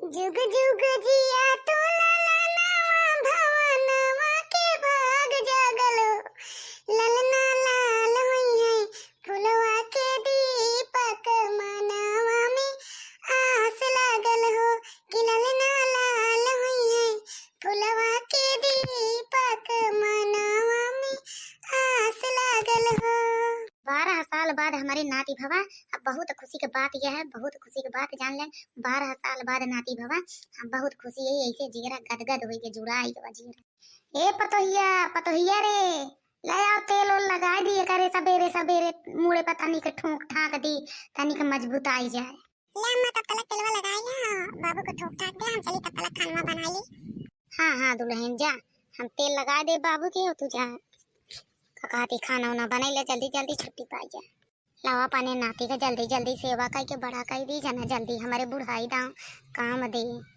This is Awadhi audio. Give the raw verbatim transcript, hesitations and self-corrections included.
जुग जुग जिया तू ललनवा, भवनवा के भाग जागल हो। ललना लाल होइहैं, फुलवा के दीपक मनवा में आस लागल हो। कि ललना लाल होइहैं, फुलवा के दीपक मनवा में आस लागल हो। बारह साल बाद हमरे नाती भवा, अब बहुत खुशी के बात यह है, बहुत खुशी के बात जान ले। बारह साल बाद नाती भवा, हम बहुत खुशी है, ऐसे जिगरा गदगद होई के जुड़ाई के बा जिगरा। ए पतोहिया, पतोहिया रे, ले आओ तेल ओल लगाइ दिए करे सबेरे सबेरे, मूड़े पर तनिक ठोंक ठाक दी, तनिक मजबूत आई जाए। ले अम्मा, तब तलक तेलवा लगाइ ले, बाबू को ठोक ठाक दे, हम चली तब तलक खानवा बनाइ ली। हाँ हाँ दुलहिन जा, हम तेल लगाइ दे बाबू के, तू जा का कहती खाना उना बनाइ ले, जल्दी जल्दी छुट्टी पाइ जा। लावा अपने नाती का जल्दी जल्दी सेवा कइ के बड़ा कइ दी जना, जल्दी हमरे बुढ़ाई दाव काम दे।